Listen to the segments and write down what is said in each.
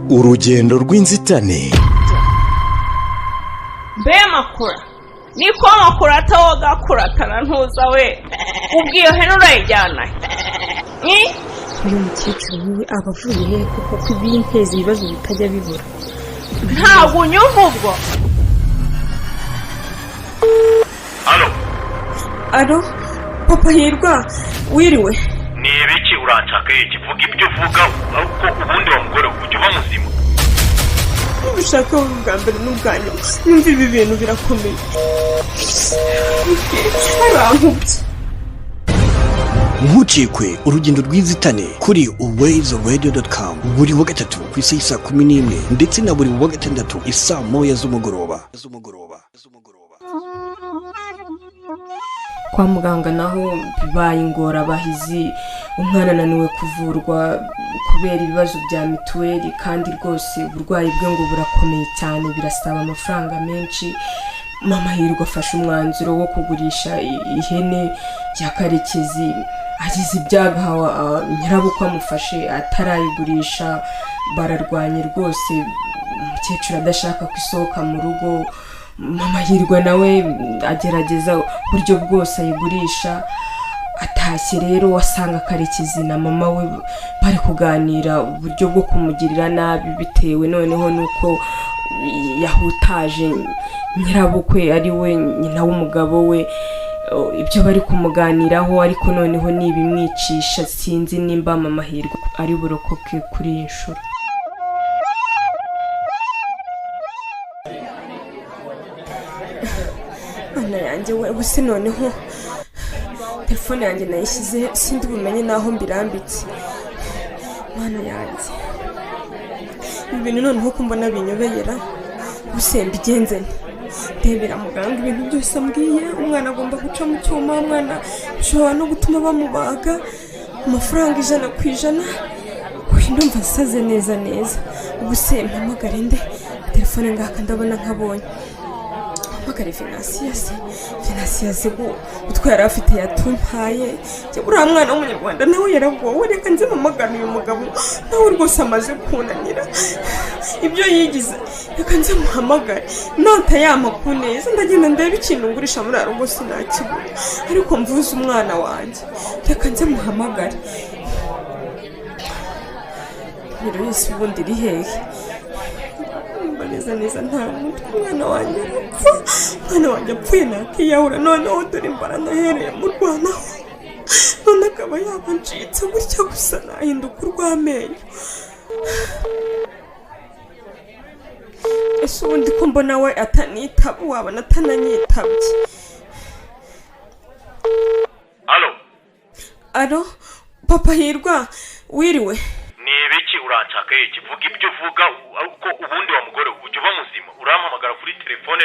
Urugendo rw'inzitane. Mbe makura, niko makura atawoga kuratana ntuza we, ubwo iyo hene urayijyana he? Uyu mukecuru we aba avuye hehe koko, ko ibinteza ibibazo bitajya bibura? Ntabwo unyumva ubwo. Alo? Alo, papa Hirwa, wiriwe? Ni ibiki? Uranshaka iki? Vuga ibyo uvuga, ariko ubundi wa mugore ujya uba muzima? Nubishaka wowe ubwa mbere n'ubwa nyuma, nyumva, ibi bintu birakomeye, arankubye. Ntucikwe Urugendo rw'Inzitane kuri uwezoradio.com buri wa gatatu ku isaha saa 11 ndetse na buri wa gatandatu isaa 1 z'umugoroba. Kwa muganga naho bibaye ingorabahizi, umwana ananiwe kuvurwa kubera ibibazo bya mituweli, kandi rwose uburwayi bwe ngo burakomeye cyane, birasaba amafaranga menshi. Mama Hirwa afashe umwanzuro wo kugurisha ihene ya Karekezi. Agize ibyago, nyirabukwe amufashe atarayigurisha, bararwanye rwose. Umukecuru adashaka ko isohoka mu rugo, mama Hirwa nawe agerageza uburyo bwose ayigurisha. Atashye rero, wasanga Karekezi na mama we bari kuganira uburyo bwo kumugirira nabi, bitewe noneho n'uko yahutaje nyirabukwe, ari we nyina w'umugabo we. Ibyo bari kumuganiraho ariko noneho nibimwicisha. Sinzi nimba mama Hirwa ari burokoke kuri iyi nshuro. Mana yanjye we, ubuse noneho telefone yanjye nayishyize, sindi bumenye n'aho mbirambitse. Mana yanjye, ibi bintu noneho ko mbona binyobeyera, ubuse mbigenze nte? Ndebera muganga ibintu byose ambwiye: umwana agomba guca mu cyuma, umwana bishobora no gutuma bamubaga, amafaranga 100%. Uy, ndumva nsaze neza neza. Ubuse mpamagare nde? Telefone ngaka, ndabona nkabonye. Mpamagare Venasiyasi. Venasiyasi utwo yari afite yatumpaye. Njye uriya mwana w'umunyarwanda nawe yaragowe. Reka nze mpamagare uyu mugabo, nawe rwose amaze kunanira ibyo yigize. Reka nze muhamagare, natayampa ku neza ndagenda ndebe ikintu ngurisha muri rugo, sinakibura, ariko mvuze umwana wanjye. Reka nze muhamagare. Nimero yose ubundi iri hehe? Numva neza neza nta mutwe. Umwana wanjye arapfa, umwana wanjye apfuye nakiyahura. Noneho dore imbara nahereye murwanaho, none akaba yaba ncitse gutya gusa, nahinduka urw'amenyo. Ese ubundi ko mbona we atanitaba, wabona atananyitabye? Alo? Alo, papa Hirwa, wiriwe? Ni ibiki? Uranshaka iki? Vuga ibyo uvuga, ariko ubundi wa mugore ujya uba muzima? Urampamagara kuri telefone,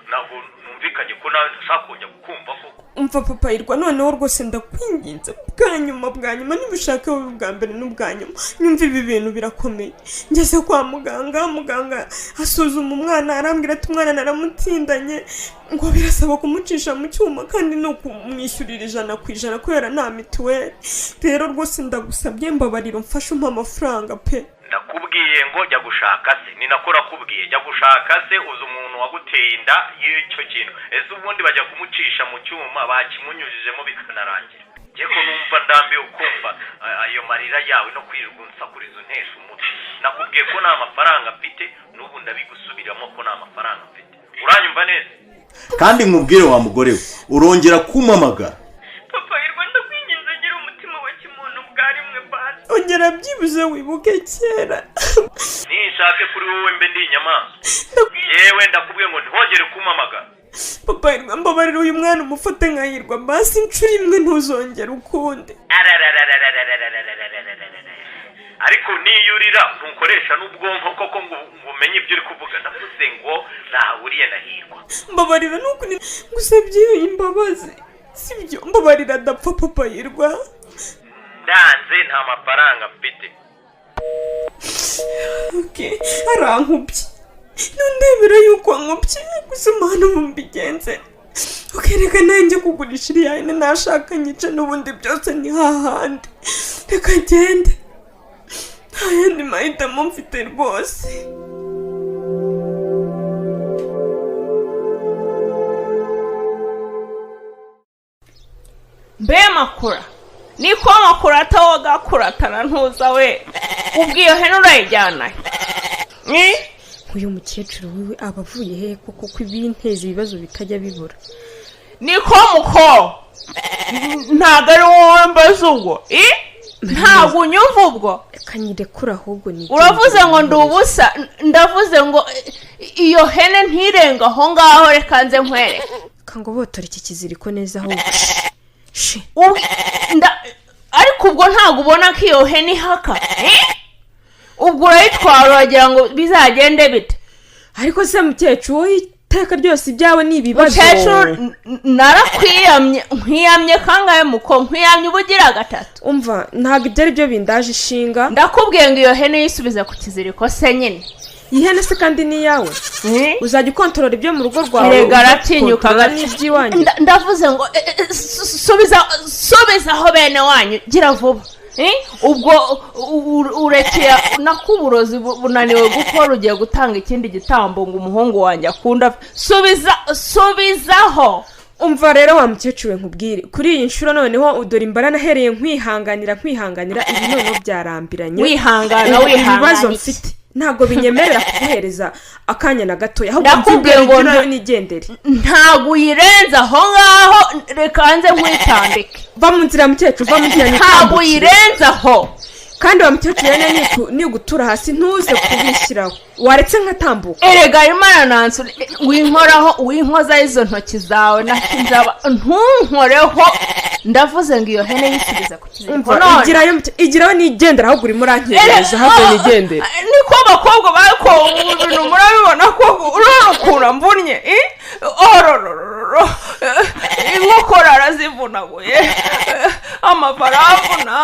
ntabwo numvikanye ko nawe ntashaka kongera kukumva koko. Umva papa Hirwa, noneho rwose ndakwinginze bwa nyuma, bwa nyuma, niba ushaka wowe bwa mbere n'ubwa nyuma, nyumva, ibi bintu birakomeye. Ngeze kwa muganga, muganga asuzuma umwana, arambwira ati umwana naramutsindanye, ngo birasaba kumucisha mu cyuma, kandi ni ukumwishyurira 100% kubera nta mituweli. Rero rwose ndagusabye, mbabarira umfashe, umpe amafaranga pe. Ndakubwiye ngo jya gushaka se, ni nako nakubwiye, jya gushaka se. Uzi umuntu waguteye inda y'icyo kintu? Ese ubundi bajya kumucisha mu cyuma bakimunyujijemo bikanarangira? Njye ko numva ndambiwe kumva ayo marira yawe no kwirirwa unsakuriza, untesha umutwe. Nakubwiye ko nta mafaranga mfite, n'ubu ndabigusubiramo ko nta mafaranga mfite. Uranyumva neza? Kandi nkubwire wa mugore we, urongera kumpamagara. Papa Hirwa, ndakwinginze, agira umutima wa kimuntu bwa rimwe basi, ongera byibuze wibuke kera. Ninshake kuri wowe mbe ndi inyamaswa? Yewe, ndakubwiye ngo ntihongere kumpamagara. Papa Hirwa, mbabarira, uyu mwana umufate nka Hirwa basi inshuro imwe, ntuzongere ukundi. Ariko niyo urira ntukoresha n'ubwonko koko ngo umenye ibyo uri kuvuga. Ndavuze ngo ntahuriye na Hirwa. Mbabarira, nukuri ngusabye imbabazi, sibyo? Mbabarira adapfa, papa Hirwa. Ndanze, nta mafaranga mfite. Okay, arankubye, ntundebera yuko ankubye gusa. Imana, ubu mbigenze? Okay, reka nanjye kugurisha iriya hene, nashaka nyice, n'ubundi byose ni hahandi. Reka ngende. Nta yandi mahitamo mfite rwose. Mbe Makura, niko Makura atawoga kuratana ntuza we, ubwo iyo hene urayijyana he? Uyu mukecuru wiwe aba avuye he koko ko ibinteza ibibazo bitajya bibura? Niko muko, ntabwo ari wowe mbaza ubwo, ntabwo unyumva ubwo. Reka nyirekure ahubwo ni Uravuze ngo ndi ubusa, ndavuze ngo iyo hene ntirenga aho ngaho, reka nze nkwereke. Reka ngo botore iki kiziriko neza ahubwo. Shi. Ariko ubwo ntabwo ubona ko iyo hene ihaka? Ubwo urayitwara uragira ngo bizagende bite? Ariko se mukecuru, wowe iteka ryose ibyawe ni ibibazo. Mukecuru, narakwiyamye, nkwiyamye kangahe muko? Nkwiyamye uba ugira gatatu. Umva, ntabwo ibyo ari byo bindaje ishinga. Ndakubwiye ngo iyo hene yisubize ku kiziriko se nyine. Iyi hene se kandi ni iyawe? Uzajya ukontorora ibyo mu rugo rwawe, Erega aratinyuka ugakontorora n'iby'iwanyu. Ndavuze ngo subiza aho bene wanyu, gira vuba. Ubwo urekeye nako uburozi bunaniwe gukora, ugiye gutanga ikindi gitambo ngo umuhungu wanjye akunda. Subiza, subizaho. Umva rero wa mukecuru we, nkubwire kuri iyi nshuro noneho, udore imbara nahereye nkwihanganira nkwihanganira, ibi noneho byarambiranye. Wihangana, Ubu wihangana ibibazo iki? mfite ntabwo binyemerera kuguhereza akanya na gatoya, ahubwo Ndakubwiye ngo mvugirayo nigendere. Ntabwo uyirenza aho ngaho, reka nze nkwitambike. Va mu nzira mukecuru, va mu nzira Ntabwo nitambukire. uyirenza aho. Kandi wa mukecuru rero, nigutura hasi ntuze kubishyiraho, waretse nkatambuka. Erega Imana nansi winkoraho, winkozaho izo ntoki zawe nzaba ntunkoreho. Ndavuze ngo iyo hene yisubiza ku kiziriko Umva, none. igirayo igirayo nigendera, ahubwo urimo urankerereza, ahubwo nigendere. Niko abakobwa bakowe ubu bintu murabibona ko urarukura mvunnye, ororororo, inkokora arazivunaguye, amafaranga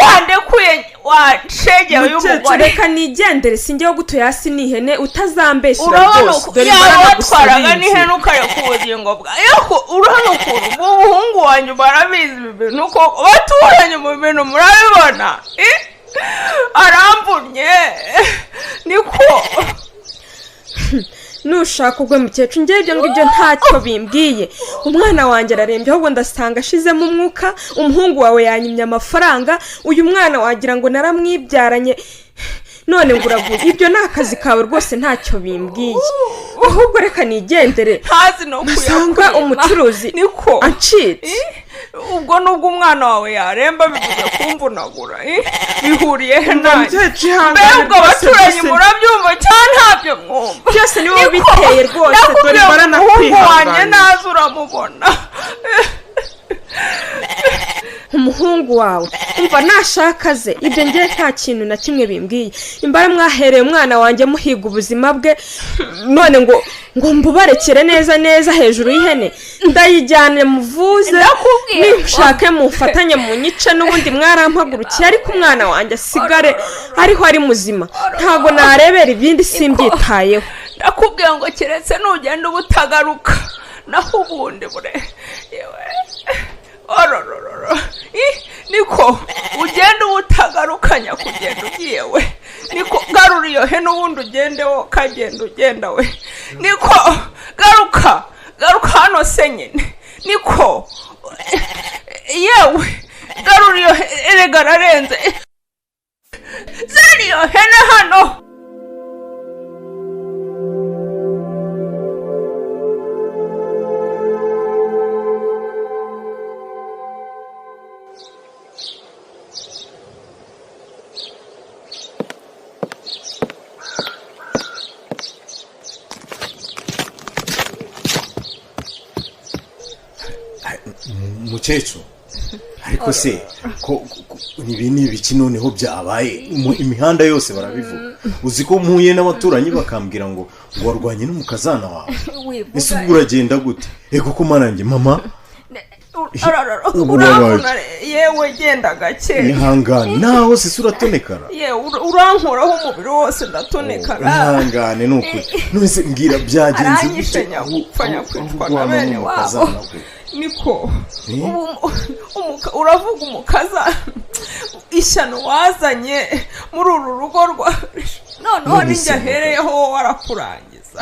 wandekuye wacegeye Mukecuru, y'umugore. reka nigendere, sinjyeho gutuye hasi n'ihene, utazambeshyira Urabona rwose. uko Dore yaba imbaraga watwaraga gusa. N'ihene ukareka ubugingo bwawe. Ariko urabona ukuntu umuhungu wanjye barabizi ibi bintu ko baturanye mu bintu murabibona, aramvunnye niko. Nushaka ubwo mukecuru, njyewe ibyo ngibyo ntacyo bimbwiye. Umwana wanjye ararembye, ahubwo ndasanga ashizemo umwuka. Umuhungu wawe yanyimye amafaranga, uyu mwana wagira ngo naramwibyaranye, none ngo uraguye. Ibyo ni akazi kawe rwose, ntacyo bimbwiye, ahubwo reka nigendere Ntazi no nsanga kuyakwima. umucuruzi Niko ancitse. Ubwo nubwo umwana wawe yaremba bivuze kumvunagura, bihuriye he nanjye? Mukecuru, ihangane Mbega ubwo rwose, abaturanyi byose- murabyumva cyangwa ntabyo mwumva? Byose ni wowe Niko, biteye rwose, dore ndakubwiye imbara ngo umuhungu wanjye nakwihangana. naza uramubona. Umuhungu wawe, umva, nashaka ze, ibyo ngiye nta kintu na kimwe bimbwiye. Imbara mwahereye umwana wanjye muhiga ubuzima bwe, none ngo mbubarekere neza neza hejuru y'ihene? Ndayijyane muvuze. Ndakubwiye. Nishake mufatanye munyice, n'ubundi mwarampagurukiye, ariko umwana wanjye asigare ariho ari muzima. Ntabwo narebera ibindi, simbyitayeho. Ndakubwiye ngo keretse nugenda uba utagaruka, naho ubundi bure yewe ororororo. Niko ugenda uba utagaruka, nyakugenda ugiye we. Niko garura iyo hene ubundi ugende wo kagenda ugenda we. Niko garuka, garuka hano se nyine. Niko yewe, garura iyo erega ararenze, zana iyo hene hano. Mukecuru, ariko se ko ibi ni ibiki noneho byabaye? Imihanda yose barabivuga. Uzi ko mpuye n'abaturanyi bakambwira ngo warwanye n'umukazana wawe? Ese ubwo uragenda gute? Ego ko marange mama. Ubu Urabona, wabaye. yewe genda gake. Ihangane, naho se uratonekara. Yewe urankoraho umubiri wose ndatonekara. Ihangane, ni ukuri. None se mbwira, byagenze Aranyishe gute? nyagupfa, nyakwicwa na Aho bene urwana wabo. n'umukazana we? Niko ubu uravuga umukaza ishyano wazanye muri uru rugo rwa noneho None ninjye se ahereyeho wowe warakurangiza.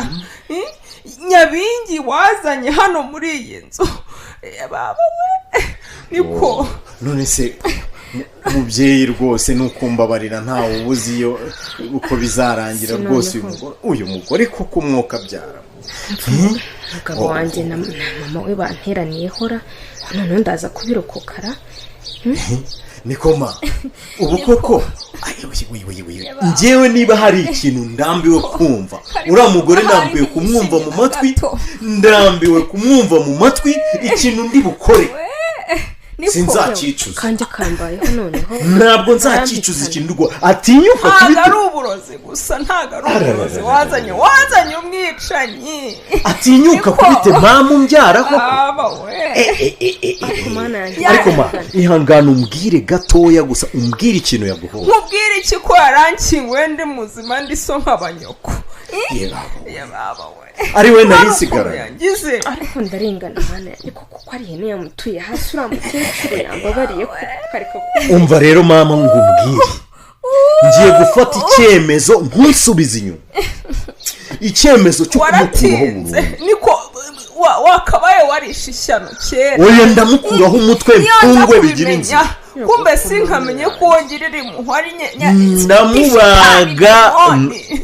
Nyabingi wazanye hano muri iyi nzu. Baba we, niko. None se mubyeyi, rwose ni ukumbabarira, ntawe ubuze iyo uko bizarangira. Sinone Rwose uyu ko. mugore koko umwuka abyara. Umugabo wanjye na mama we banteraniyeho ra, noneho ndaza kubirokokara. Nikoma ubu koko. Ay, we, we, we, we. Njyewe niba hari ikintu ndambiwe kumva, uriya mugore ndambiwe kumwumva mu matwi, ndambiwe kumwumva mu matwi. Ikintu ndi bukore Niko sinzakicuza. Kanjye kambayeho noneho. Ntabwo nzakicuza ikintu rwo atinyuka Ntabwo ari kubitera. uburozi gusa, ntabwo ari uburozi wazanye, wazanye umwicanyi. Atinyuka Niko. kubite mama umbyara koko. Aba we. Ariko mana yanjye. Ariko ma, ihangane umbwire gatoya gusa, umbwire ikintu yaguhoye. Nkubwire iki ko yarankinguye ndi muzima, ndi so nk'abanyoko? Ye baba. Ya baba we. Ari we nari Hari ukuntu nsigaranye. yangize. Ariko ndarengana, mana yanjye, koko ko ari ihene yamutuye hasi, uriya mukecuru yambabariye ko kareka. Umva rero mama, ngo umbwire, ngiye gufata icyemezo ntusubize inyuma, icyemezo cyo kumukuraho Waratinze. burundu. Niko wakabaye warishe ishyano kera. Oya, ndamukuraho umutwe Iyo nza mfungwe bigira kubimenya, inzira. kumbe sinkamenye ko wongirira impuhwe ari Ndamubaga. shitani.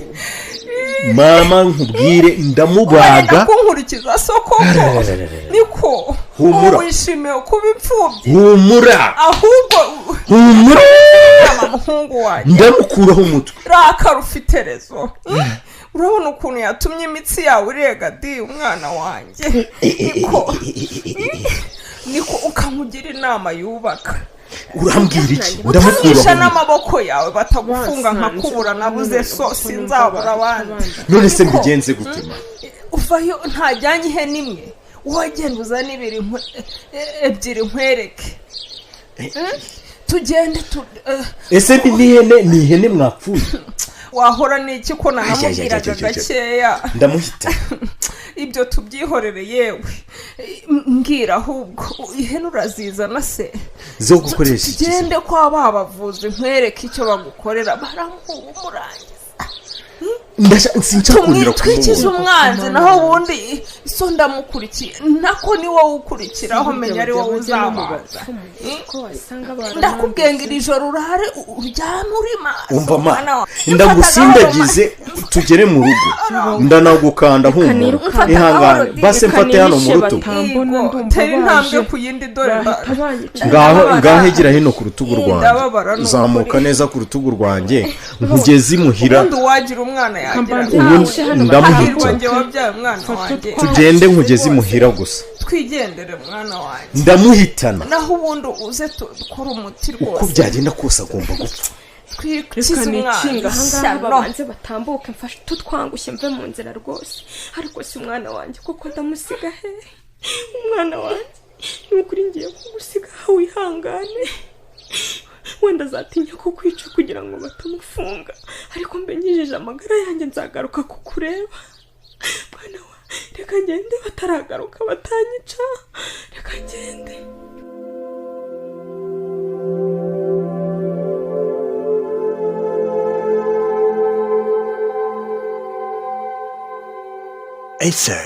Mama, nkubwire, Wenda ndamubaga. kunkurikiza so koko, niko. Humura. Ubu wishimiye kuba imfubyi? Humura. Ahubwo Humura. Mama, muhungu wanjye. Ndamukuraho umutwe. Raka rufite rezo. Urabona ukuntu yatumye imitsi yawe irega di, umwana wanjye. Niko, niko ukamugira inama yubaka. Urambwira iki? Utamwisha Ndamukuraho umutwe. n'amaboko yawe batagufunga Basanze. nkakubura, nabuze so sinzabura abandi. None se Niko. mbigenze gute ma? Uvayo ntajyanye ihene imwe, wagenda uzane ibiri ebyiri nkwereke. Tugende Ese ni n'ihene, ni ihene mwapfuye? Wahora n'iki ko nanamubwiraga Ay, ay, ay, ay, ay. gakeya? Ndamuhita. Ibyo tubyihorere yewe. Mbwira ahubwo, ihene urazizana se? Zo gukoresha iki se? Tugende kwa ba bavuzi nkwereke icyo bagukorera, baramurangiza. Sinshaka kongera Tumwitwikize kumubona. umwanzi, naho ubundi so ndamukurikiye, nako ni wowe ukurikiraho, menya ari wowe uzabanza. Ko wasanga Ndakubwiye ngo iri joro urare uryame uri maso. Umva ma, Mwana wa- ndagusindagize tugere mu rugo, ndanagukanda humura. nirukanka. Ihangane base, Reka mfate hano mu nihishe rutugu. batambona. Yego, Ndumva tera intambwe baje. ku yindi, dore Bahita banyica. Ngaho Ndababara. ngaho, egera hino ku rutugu Ndababara rwanjye, ni zamuka ukuri. neza ku rutugu rwanjye nkugeze imuhira. Ubundi uwagira umwana yagira Ubundi Hano ndamuhita. hahirwa njye wabyaye umwana wanjye. Tugende nkugeze imuhira gusa. Twigendere mwana wanjye. Ndamuhitana. Naho ubundi uze dukore umuti Uko rwose. byagenda kose agomba gupfa. Twikize Reka umwana. nikinge ahangaha. Ishyano. Babanze batambuke, mfashe tutwangushye mve mu nzira rwose. Ariko si umwana wanjye kuko ndamusiga he? Umwana wanjye, ni ukuri ngiye kugusiga aha, wihangane. Wenda azatinya kukwica kugira ngo batamufunga, ariko mbe nkijeje amagara yanjye nzagaruka kukureba. Mwana wa, reka ngende bataragaruka batanyica, reka ngende. Ese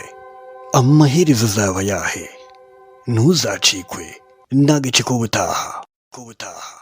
amaherezo azaba yahe? Ntuzacikwe n'agace k'ubutaha k'ubutaha.